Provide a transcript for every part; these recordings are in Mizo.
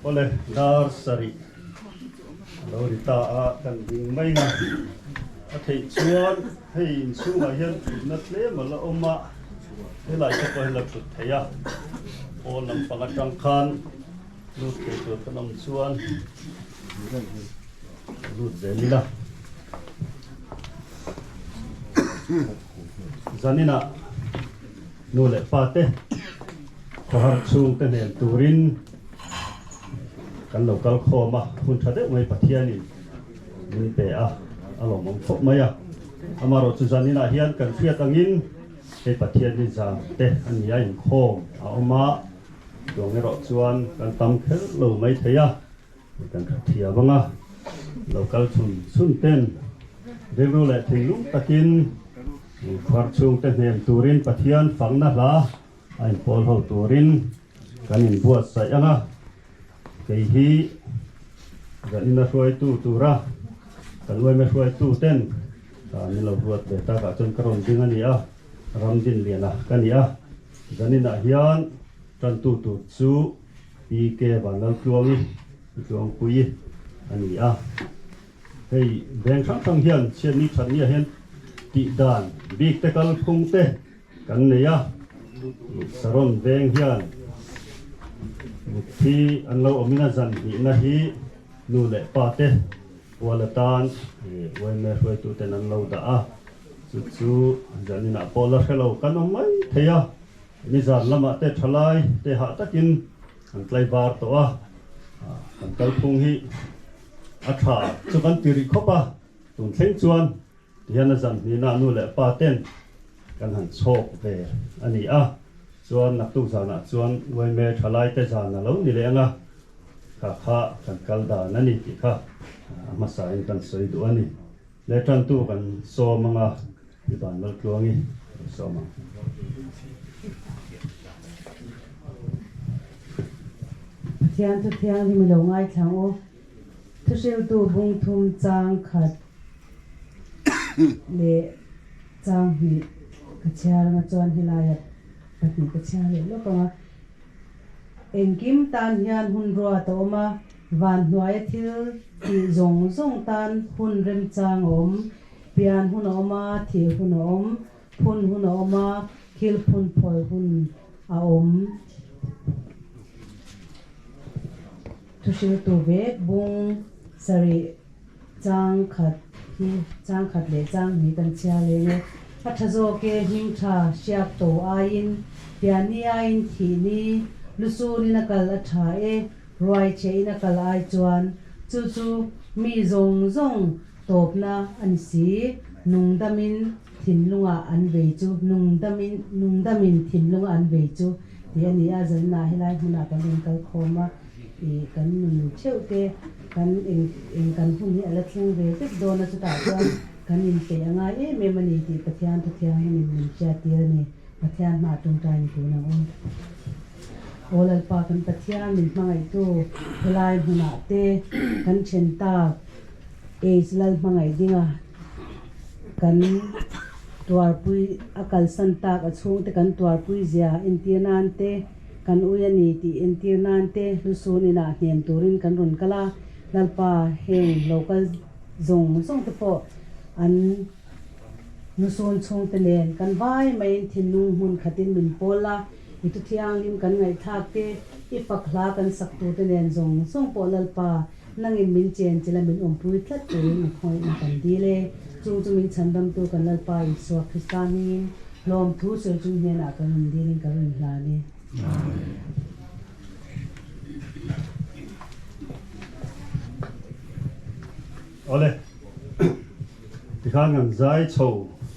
Awle, dar sarih a lo ri ta a, kan ding mai a. A theih chuan hei inchhungah hian thutna tlem a la awm a, helai te pawh hi la thut theih a. Pawn lampang atang khan lut thei tur kan awm chuan lut zel ila. Zaninah nu leh pa te khawhar chhungte hnen turin kan lo kal khawm a, hun tha deuh mai Pathianin min pe a, a lawmawm khawp mai a. Amaherawhchu zaninah hian kan hriat angin hei Pathianin zan te a ni a, inkhawm a awm a, chuang erawh chuan kan tam kher lo mai thei a. Kan tha thiam ang a, lo kal chhun chhun ten rilru leh thinlung takin khuar chhungte hnem turin Pathian fakna hla a inpawl ho turin kan inbuatsaih ang a, kei hi zanin a hruaitu tura kan uaime hruaitu ten min lo ruat ve takah chuan ka rawn ding a ni a, ram dinliana ka ni a, zaninah hian tantu tur chu PK Vanlaltluangi Tluangpuii a ni a. Hei veng hrang hrang hian chhiatni thatni ah hian tih dan bik te kalphung te kan nei a. Saron veng hian mitthi an lo awmin a zan hnihna hi nu leh pa te pual atan yma hruaitu ten an lo dah a. Chu chu zaninah pawh la hre lo kan awm mai thei a. Nizan lamah te thalai te hah takin an tlaivar tawh a, kan kalphung hi a tha chu kan ti rih khawp a, tun thleng chuan tihian a zan hnihna nu leh pa ten kan han chhawk ve a ni a, chuan naktuk zanah chuan uaime thalai te zan a lo ni leh ang a, kha kha kan kal dan a ni tih kha a hmasain kan sawi duh a ni. Le tantu kan sawm ang a. I van mal tluang i lo sawm ang. Pathian thu thianghlim i lo ngaithla ang u. Thuhriltu bung thum chang khat leh chang hnih ka chhiar anga chuan helaiah pahnih ka chhiar leh lawk ang a. Engkim tan hian hun ruat a awm a, van hnuaia thil tih zawng zawng tan hun remchang a awm. Pian hun a awm a, thih hun a awm, phun hun a awm a, thil phun phawi hun a awm. Thuhriltu vek bung sarih chang khat hi chang khat leh chang hnih kan chhiar leng e. A tha zawk e, hming tha hriak to aiin, pian ni aiin thih ni, lusunin a kal a tha e, ruai chhehin a kal ai chuan chu chu mi zawng zawng Tawpna a ni si, nungdamin thinlungah an vei chu, nungdamin, nungdamin thinlunga an vei chu tih a ni a, zaninah helai hmunah kan rawn kal khawm a, ih kan nun theuh te kan eng eng kan hun hi a la thleng ve vek dawn a, chutah chuan kan inpeih a ngai em em a ni tih Pathian Thuthianghlimin min hriattir a ni, Pathian hmaah tawngtai ni tun ang u. Aw Lalpa kan Pathian min hmangaihtu helai hmunah te kan then tak Age lal hmangaih dinga kan tuarpui a kalsan tak a chhungte kan tuarpui zia entir nan te kan ui a ni tih entir nan te lusun inah hnem turin kan rawn kal a, Lalpa heng lo kal zawng zawng te pawh an lusun chhungte nen kan vai maiin thinlung hmun khatin min pawl a. I thu thianghlim kan ngaihthlak te, i fak hla kan sak tur te nen zawng zawng pawh Lalpa, nangin min chen chila min awmpui tlat turin i khawngihna kan dil e. Chung chu min chhandamtu kan Lalpa Isua Krista hmingin hlawm thu sawi chung hnenah kan rawn dilin ka rawn hlan e. Amen. Awle, tikhan kan zai chho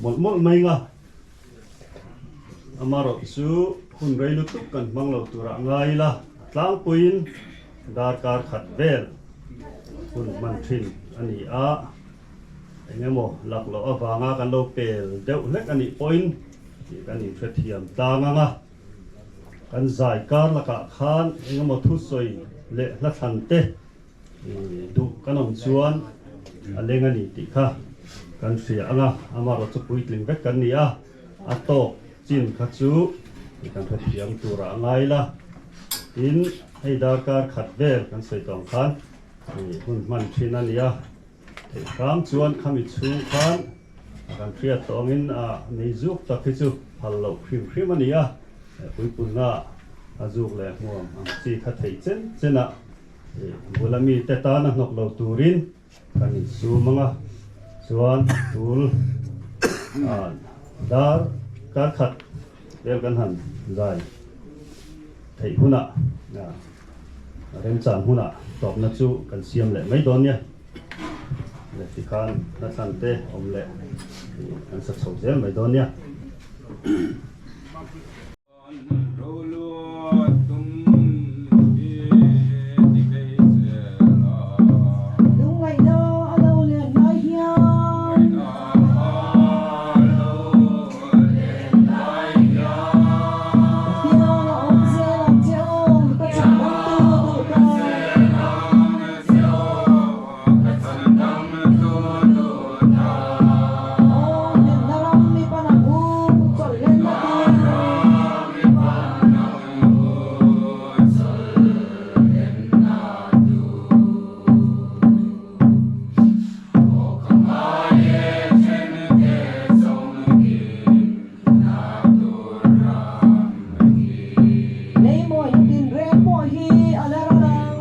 mawlh mawlh mai nga. Amarawh chu hun rei lutuk kan hmang lo turah ngai ila, a tlangpuiin darkar khat vel hun hman thin a ni a, eng emaw lak loh avanga kan lo pel deuh hlek a nih pawhin tih kan inhrethiam tlang ang a, kan zai kar lakah khan eng emaw thusawi leh hla thlan te Duh kan awm chuan a leng a ni tih kha kan hria ang a, amaherawh chu puitling vek kan ni a, a tawk chin kha chu kan hrethiam turah a ngai la. Tin, hei darkar khat vel kan sawi tawh ang khan hun hman thin a nia. Theih hram chuan khami chhung khan kan hriat tawh angin mei zuk tak hi chu phal loh hrim hrim a ni a, puipunna a zuk leh hmuam ang chi kha thei chen chen a bula mite tana hnawk lo turin kan insum ang a, chuan tul dar kar khat vel kan han zai theih hunah remchang hunah tawpna chu kan siam leh mai dawn nia. Leh tikhan hnathlan te awm leh kan sa chho zel mai dawn nia. Lungngaihna a lo len lai hian. Ka fiang a awm zel ang che aw, ka chhandamtu duh ta. Aw hnemna ram mi pan ang u, chawlh lenna tur. Lei mawi na tinreng pawh hi a la ral ang.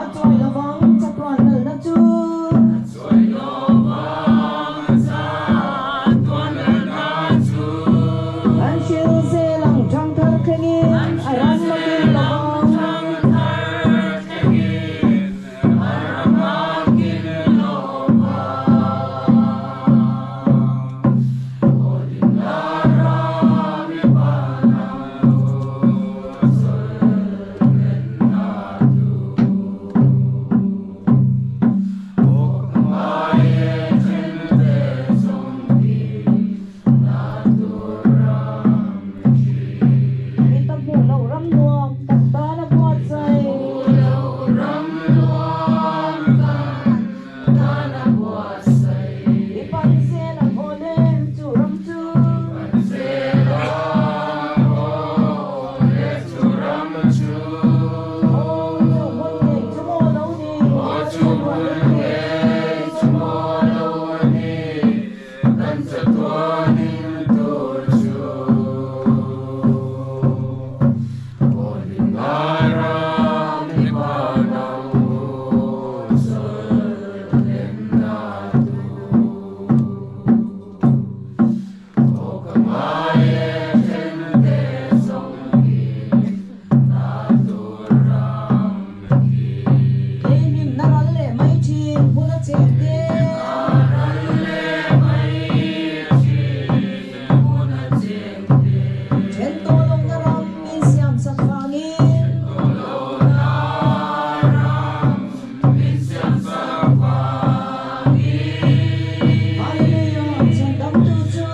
A chawi lovang chatuan lalna chu. An hril zel ang thangthar thlengin a ram a kil lovang. Mi ta hmuh loh ram nuam kan tan a buatsaih. I pan zel ang aw le chu ram chu. Aw chu hmun ngei chu maw lo ni. Kan chatuanin tur chu Awlin a ram i pan ang u chawlhlenna tur. Aw ka ngai e thente zawng hi na tur ram hi. Lei hlimna ral leh mai thin hmun a cheng te. Then tawh lohna ram min siam sak vangin. Hallelujah chhandamtu chu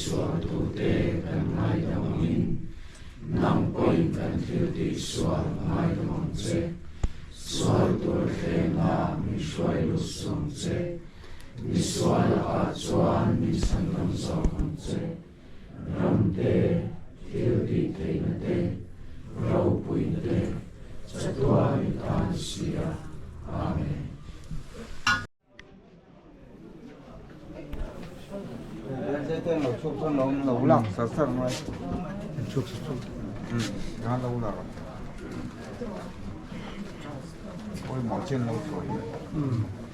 Sualtute kan ngaidam angin nang pawhin kan thil tih sual ngaidam ang che. Sual tur thlengah min hruai lut suang che. Mi sual lakah chuan min chhandam zawk ang che. Ram te, thil tih theihna te, ropuina te, chatuanin ta ni si a. te an lo chhuak chuan lo an lo lak sar sar mai. An chhuak sar sar. Umm an lo lak a. Pawimawh chian lo sawi. Umm.